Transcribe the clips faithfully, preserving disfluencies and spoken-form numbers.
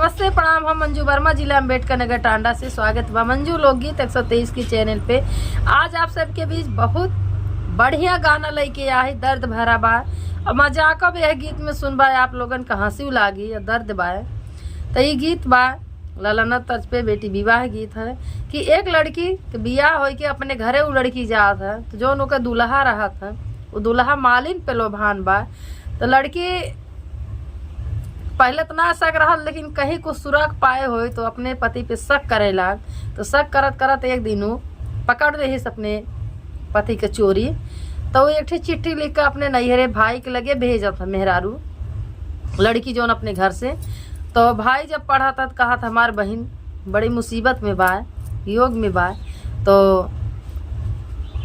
नमस्ते, प्रणाम। हम मंजू वर्मा, जिला अम्बेडकर नगर टांडा से। स्वागत बा मंजू लोकगीत एक सौ तेईस की चैनल पे। आज आप सबके बीच बहुत बढ़िया गाना लइके आए, दर्द भरा बा। और मजाक अब यह गीत में सुनबा, आप लोगन के हंसी लागी या दर्द बा। तो ये गीत बा ललना तर्ज पे बेटी विवाह गीत है कि एक लड़की के बियाह होइके अपने घरे उ लड़की जात है, तो जौन ओकर दुल्हा रहत है, उ दुल्हा मालिन पे लोभान बा। तो लड़की पहले तो ना शक रहल, लेकिन कहीं कुछ सुराग पाए होई तो अपने पति पे शक करे लाग। तो शक करत करत एक दिन उ पकड़ लेहिस अपने पति के चोरी। तो उ एक ठे चिट्ठी लिख के अपने नैहरे भाई के लगे भेजत है मेहरारू, लड़की जौन अपने घर से। तो भाई जब पढ़त है तो कहत, "हमार बहिन बड़ी मुसीबत में बा, वियोग में बा।" तो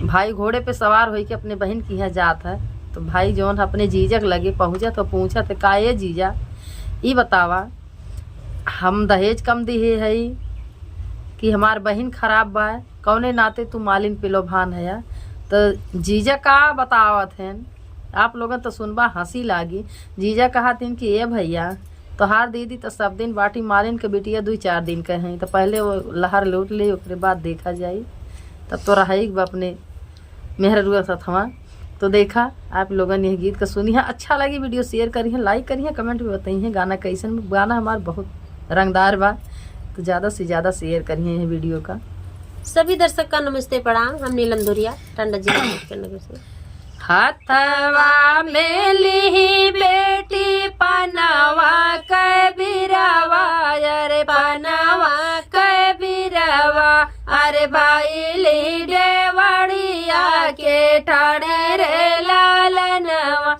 भाई घोड़े पे सवार होइके अपने बहिन के यहाँ जात है। तो भाई जौन अपने जीजा के लगे पहुँचत तो पूछत है, "का ए जीजा, ई बतावा, हम दहेज कम दिहे हई कि हमार बहिन खराब बा? कौने नाते तू मालिन पे लोभान हया?" तो जीजा का बतावत हैं, आप लोगन तो सुनबा, हंसी लागी। जीजा कहत हैं कि ए भैया, तोहार दीदी तो सब दिन बाटी, मालिन के बिटिया दुई चार दिन के हैं, तो पहले वो लहर लूट ले, ओकरे बाद देखा जाई। तब तो रही बा अपने मेहररुआ सथवा। तो देखा, आप लोगन यह गीत का सुनी है, अच्छा लगी video share करी है, like करी है, comment में बताई है गाना कैसन। गाना हमार बहुत रंगदार बा, तो ज्यादा से ज्यादा share करी है यह video का। सभी दर्शक का नमस्ते प्रणाम। हम नीलम धुरिया, टांडा जिला अम्बेडकर नगर से। हथवा में लिही बेटी पनवा के बिरवा, अरे पनवा के बिरवा, अरे भइली डेवड़िया के ठाड़ी रे लालनवा,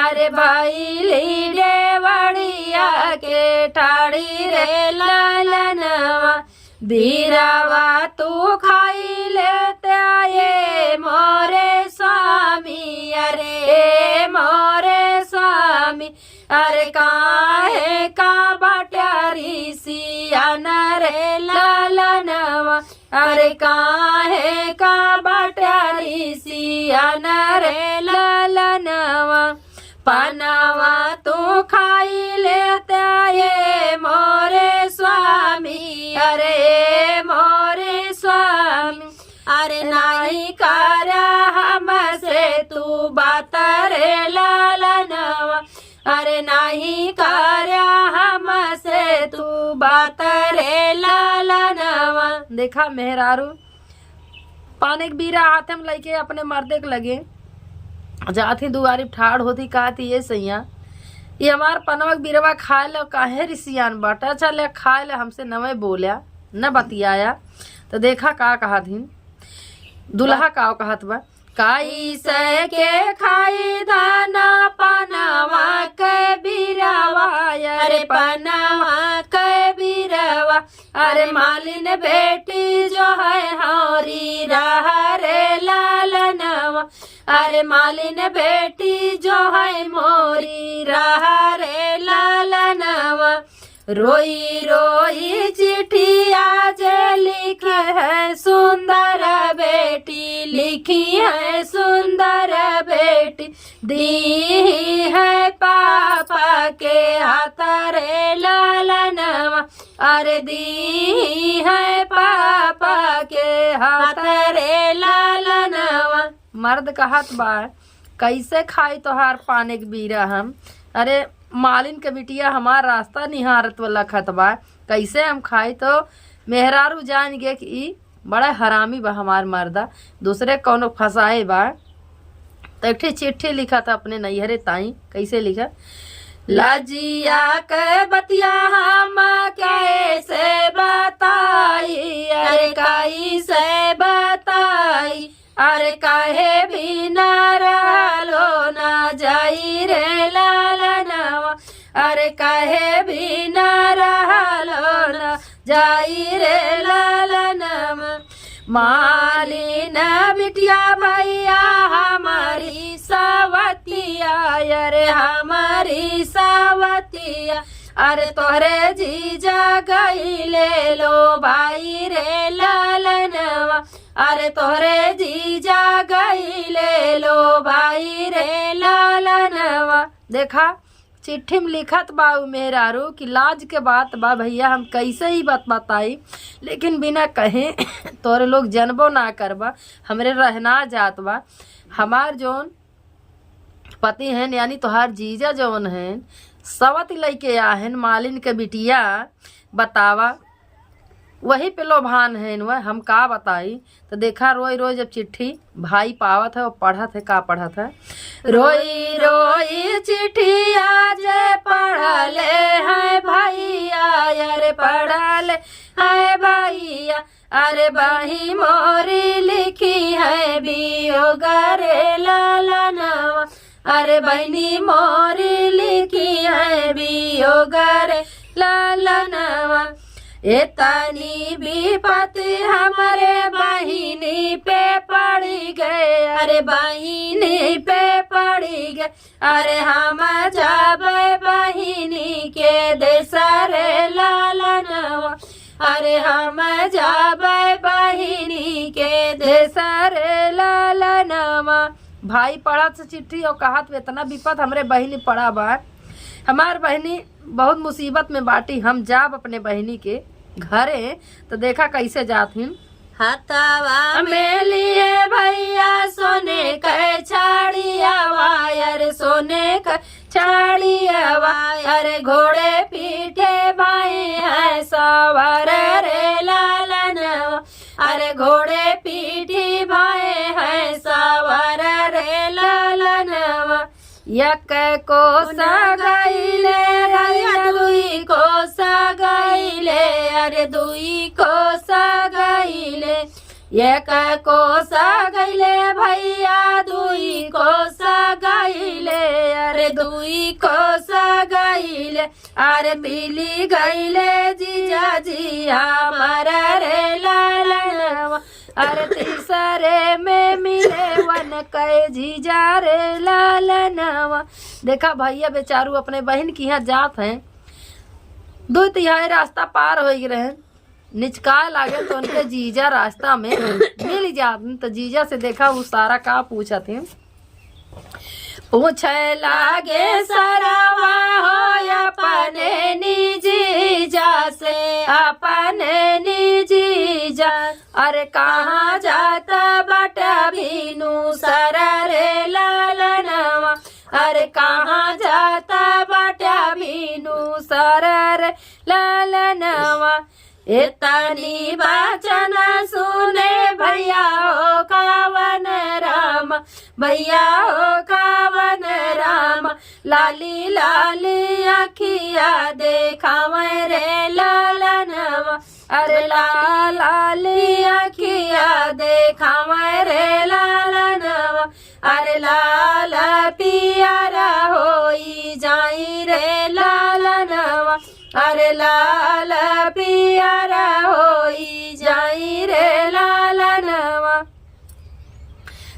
अरे भइली डेवड़िया के ठाड़ी रे लालनवा। बिरवा तू खाई लेते ए मोरे स्वामी, अरे ए मोरे स्वामी, अरे काहे का बाट्या रिसियान रे लालनवा, अरे काहे का बाट्या रिसियान रे लालनवा। पनवा तू खाई लेते ए मोरे स्वामी, अरे ए मोरे स्वामी, अरे नाही करा हमसे तू बात रे लालनवा, अरे नाही करा हमसे तू बात रे लालनवा। देखा मेहरारू, पाने के बीरा हाथे में लइके अपने मर्दे के लगे जात ही दुआरी ठाड़ होती, कहती, "ए सैया, ये हमार पनवा के बीरवा खाए ला काहे रिसियान बाटा? अच्छा ले खाए ला, हमसे नवे बोल्या, न बतियाया।" तो देखा का कहत हिन, दुल्हा का कहत बा, "कैसे के खाई दाना पनवा के बीरवा, अरे पनवा के बीरवा, अरे मालिन बेटी जो है हौरी रहा रे लालनवा, अरे मालिन बेटी जो है मोरी रहा रे लालनवा।" रोई रोई चिट्ठिया जे लिखी है सुंदर बेटी, लिखी है सुंदर बेटी, दी है पापा के हाथ रे लालनवा, अरे दी है पापा के हाथ रे लालनवा। मर्द कहत बा, "कैसे खाई तोहार पाने के बीरा हम? अरे मालिन के बिटिया हमार रास्ता निहारत वाला खत बा, कैसे हम खाई?" तो मेहरारू जान गए कि ई बड़ा हरामी बा हमार मर्दा, दूसरे कौनो फंसाए बा। तो एक ठे चिट्ठी लिखत है अपने नैहरे ताई, कैसे लिखा, "लाजिया के बतिया हम कैसे बताई, अरे कैसे बताई, अरे काहे बिना रहलो ना जाई रे लालनवा, अरे काहे बिना रहलो ना जाई रे लालनवा।" मालिन बिटिया भैया हमारी सवतिया, अरे हमारी सवतिया, अरे तोहरे जीजा गईले लोभाई रे लालनवा, अरे तोहरे जीजा गईले लोभाई रे लालनवा। देखा, चिट्ठी में लिखत बा उ मेहरारू कि लाज के बात बा भइया, हम कइसे ई बात बताई, लेकिन बिना कहे तोरे लोग जनबो ना करबा, हमरे रहना जात बा। हमार जौन पति हैं, यानी तोहार जीजा जौन हैं, सवत लइके आहिन, मालिन के बिटिया, बतावा, वही पे लोभान हैं वह, हम का बताई। तो देखा, रोई रोई जब चिट्ठी भाई पावत है, वो पढ़त है, का पढ़त है? रोई रोई चिट्ठिया जे पढ़ले हैं भइया, अरे पढ़ले हैं भइया, अरे बही मोरी लिखी है बियोग रे लालनवा, अरे बहिनी मोरी लिखी है बियोग रे लालनवा। एतनी विपत हमरे बहिनी पे पड़ी गए, अरे बहिनी पे पड़ी गए, अरे हम जाबे बहिनी के देस रे लालनवा, अरे हम जाबे बहिनी के देस रे लालनवा। भाई पढ़त से चिट्ठी और कहत, "एतना विपत हमरे बहिनी पड़ा बा, हमार बहिनी बहुत मुसीबत में बाटी, हम जाब अपने बहिनी के घरे।" तो देखा कइसे जात हिन। हथवा में लिए भइया सोने के छड़ियावा, अरे सोने के छड़ियावा, अरे घोड़े पीठे भए हैं सवार रे लालनवा, अरे घोड़े पीठी भए हैं सवार रे लालनवा। एक कोस गइले भइया, दुई कोस गइले, अरे दुई कोस गइले। एक कोस गइले भइया, दुई कोस गइले, अरे दुई कोस गइले, अरे मिली गइले जीजा जी हमार रे लालनवा, अरे तीसरे में मिले वन के जीजा रे लालनवा। देखा भइया बेचारू अपने बहिन के यहाँ जात हैं, दो तिहाई रास्ता पार होइ गए हैं, निचकाए लागे तो उनके जीजा रास्ता में मिल जात हैं। तो जीजा से देखा उ सारा का पूछत हैं। पूछे लागे सरवा हो अपने निजीजा से, अपने निजीजा, अरे कहाँ जात बाटे भिनुसर रे लालनवा, अरे कहाँ जात बाटे भिनुसर रे लालनवा। एतनी वचन सुने भइया हो कवन राम, भइया हो कवन राम, लाली लाली अखिया देखावे रे लालनवा, अरे लाल लाली अखिया देखावे रे लालनवा, अरे लाल पियर होई जाई रे लालनवा, अरे लाल पियर होई जाई रे लालनवा।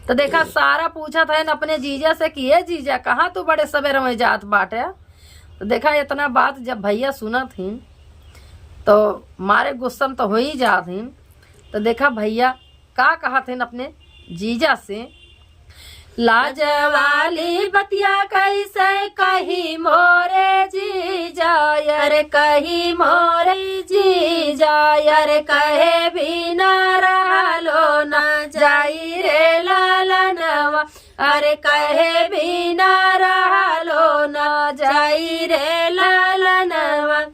तो देखा, सारा पूछत है अपने जीजा से कि "ए जीजा, कहाँ तू बड़े सबेरे में जात बाटे?" तो देखा, इतना बात जब भइया सुनत हिन तो मारे गुस्सा में तो हो ही जात हिन। तो देखा भइया का कहत हिन अपने जीजा से, लाज वाली बतिया कइसे कही मोरे जीजा, अरे कही मोरे जीजा, अरे कहे बिना रहलो ना जाई रे लालनवा, अरे कहे बिना रहलो ना जाई रे लालनवा।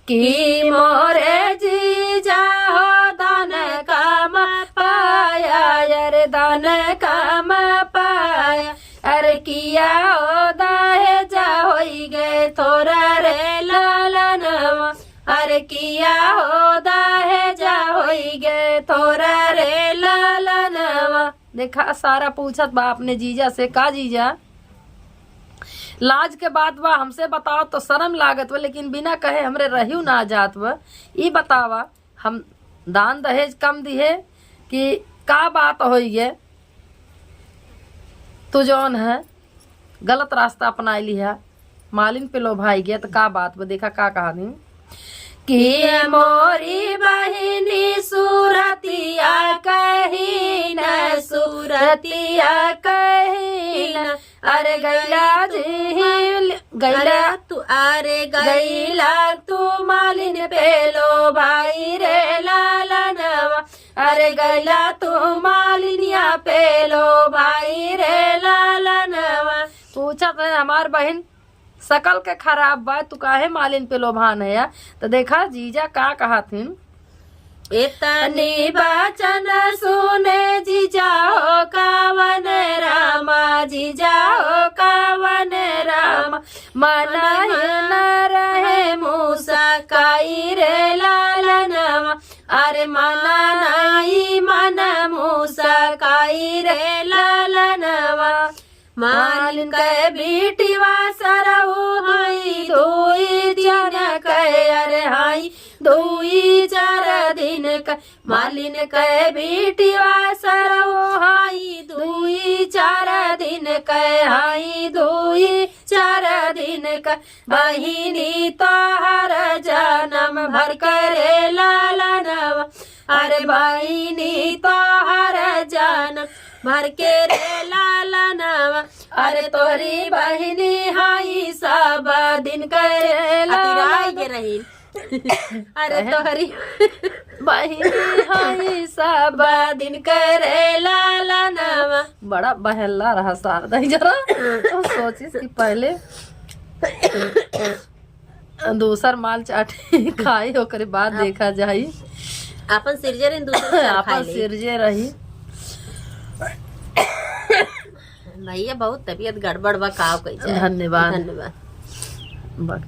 कि मोरे जीजा हो धन कम पाया, अरे धन कम पाया, अरे किया हो दहेज होई गए थोरा रे लालनवा, अरे किया हो दहेज होई गए थोरा रे लालनवा। देखा, सारा पूछत बा अपने जीजा से, "का जीजा, लाज के बात बा, हमसे बताओ तो शर्म लागत बा, लेकिन बिना कहे हमरे रहियो ना जात बा। ई बतावा, हम दान दहेज कम दिहे कि का बात होई गे? तू जौन है गलत रास्ता अपनाई लिहा, मालिन पे लोभाई गया, तो का बात बा?" देखा का कहा दी कि मोरी बहिनी सूरतिया कही न, सूरतिया कही न, अरे गैला जी, गैला अरे तू, अरे गैला तू मालिन पे लो भाई रे लालनवा। अरे गैला तू मालिनिया पे लो भाई रे लालनवा। पूछत है हमार बहिन, सकल के खराब बा, तू काहे मालिन पे लोभान है? तो देखा जीजा का कहत हिन। एतनी बचन सुने जीजा हो कवन रामा, जीजा हो कवन रामा। मन ही न रहे मूसा काई रे लालनवा। अरे मना नाई मन मूसा काई रे लालनवा। मालिन के बेटिवा सरऊ हई दुई दिन के, अरे हई दुई चार दिन के। मालिन के बेटिवा सरऊ हई दुई चार दिन के, हई दुई चार दिन के। बहिनी तोहर जनम भर करे लालनवा। अरे बहिनी तोहर जनम भर के रे लालनवा। अरे तोहरी बहिनी हई सब दिन करे अतिराई लालनवा। के रही। अरे कहे? तोहरी बहिनी हई सब दिन करे लालनवा। बड़ा बहला रहा शारदा जरा। तो सोचिस कि पहले दूसर माल चाट खाई, ओकरे बाद अब देखा जाई। आपन सिरजे रही, दूसर के आपन खाई ले। सिरजे रही। भैया बहुत तबीयत गड़बड़ बा, काव कही जाए। धन्यवाद। धन्यवाद। बड़-